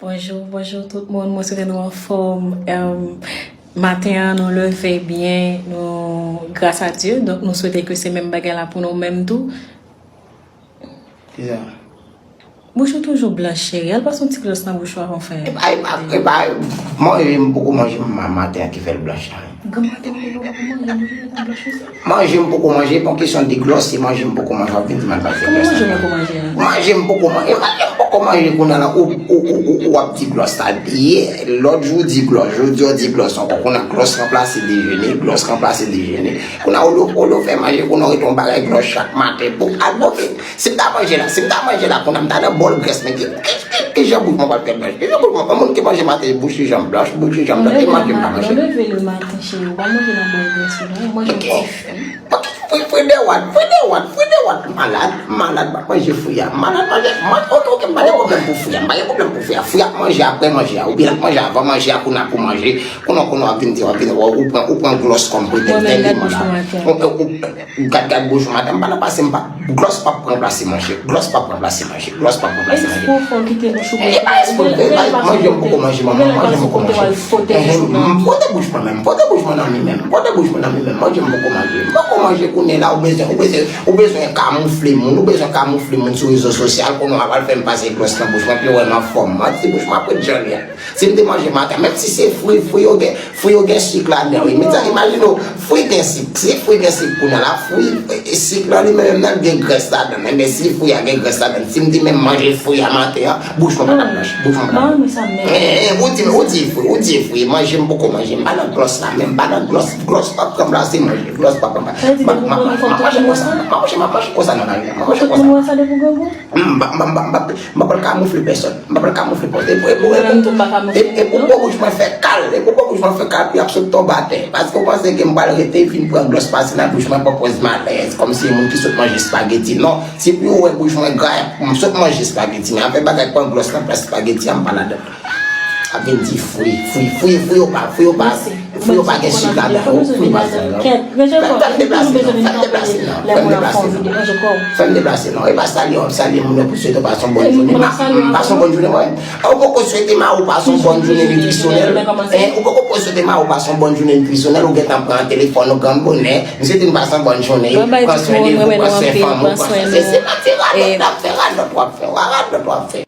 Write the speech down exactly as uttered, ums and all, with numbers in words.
Bonjou, bonjou tout moun. Mwen swete nou anfòm. Em, maten an, nou leve byen, nou, gras a Dye. Donk, nou swete ke se menm bagay la pou nou menm tou. Kisa? Bouch ou toujou blanch, cheri. Al pase yon ti glòs nan bouch ou avan w fè. Epa, epa, epa, manje m poko manje ma-, maten an ki fè l blanch la. Granmadi m poko manje, bouch ou ta blanch wi. Manje m poko manje, pa kesyon de glòs, se manje m poko manje, w ap vin di m al pase glòs la. Kòman manje w poko manje a? Manje m poko manje, manje m poko manje, kounye a la, ou, ou, ou, ou, ou ap di glòs la. Yè, lòt jou w di glòs, jodi a w di glòs ankò, kounye a glòs ranplase dejene, glòs ranplase dejene. Kounye a olye, olye w fè manje, kounye a w rete yon bagay glòs chak maten, pou al bofe. Si m ta manje la, si m ta manje la, kounye a m ta nan bòl grès, men ki, ki, ki, ki jan bouch mwen pral fè blanch? Ki jan bouch mwen, yon moun ki manje maten, bouch li janm blanch, bouch li janm blanch, e manje m pa manje. Leve le maten, cheri, ou pa manje nan bòl grès ou non, ou manje yon ti fwi. Fwi, fwi, fwi de wat, fwi de wat, fwi de wat, malad, malad, pa manje fwi a, malad, manje, manje, oke, oke, m pa gen pwoblèm pou fwi a, m pa gen pwoblèm pou fwi a, fwi a manje apre manje a, oubyen l ap manje avan manje a, kounye a pou manje, kounye a, kounye a w ap vin di, w ap vin, w, ou pran, ou pran glòs kòm pretèks, tèlman malad. Ou, ou, ou, gad, gad bouch mwen, madanm, m pa nan pase, m pa, glòs p ap ranplase manje, glòs p ap ranplase manje, glòs p ap ranplase manje. Ekspo fò kite bouch ou. E pa ekspo, e pa manje m poko manje, manman, manje m poko manje. Ehe, m pote bouch mwen menm, pote bouch mwen nan mi menm, pote bouch mwen nan mi menm, manje m poko manje. M poko manje kounye la, ou bezwen, ou bezwen, ou bezwen kamoufle moun, ou bezwen kamoufle moun sou rezo sosyal, kounye a w ap al fè m pase glòs nan bouch mwen, pou yo wè m anfòm. Manti, bouch mwen ap ret jan l ye a. Si m te manje maten, menm si se fwi, fwi yo gen, fwi yo gen sik ladan, wi. Men sa, imajine w, fwi gen sik. Si fwi gen sik kounye a la, fwi, e, e, sik lan li menm nan gen grès ladan. Men si fwi a gen grès ladan, si m te menm manje fwi a maten an, bouch mwen pa t ap blanch. Bouch mwen pa t ap blanch. Eh, eh, ou di, ou di fwi, ou di fwi. Manje m poko manje. M pa nan glòs la, men m pa nan glòs. Glòs p ap ranplase manje. Glòs p ap ranplase. M ap manje konsa, m ap manje konsa nan lari a. M ap manje konsa. M pa, m pa, m pa, m pa, m pa pral kamoufle pèsòn. M pa pral kamoufle pèsòn. E pou, e pou, e pou, e, e pou po bouch mwen fè kal. E pou po bouch mwen fè kal, pou y ap sot tonbe atè. Paske w panse ke m pral rete vin pran glòs pase nan bouch mwen, pran pòz malèz. Kòmsi yon moun ki sot manje espageti. Non, se pou yo wè bouch mwen gra, m sot manje espageti. Men afè bagay pran glòs nan plas espageti a, m pa ladan. Ap vin di fwi, fwi, fwi, fwi yo pa, fwi yo pa, fwi yo pa gen sik ladan, fwi pa gen. Fè m deplase non, fè m deplase non, fè m deplase non, fè m deplase non. E pa salye w ap salye moun yo pou swete w pase yon bòn jounen. M pase yon bòn jounen mwen. Ou poko swete mari w pase yon bòn jounen nitrisyonèl. Ou poko swete mari w pase yon bòn jounen nitrisyonèl, ou gentan pran telefòn ou grann bonè. M swete n pase yon bòn jounen, pran swen de ou, pran swen fanmi w, pran swen. Se, se manti, radòt w ap fè, radòt w ap fè, radòt w ap fè.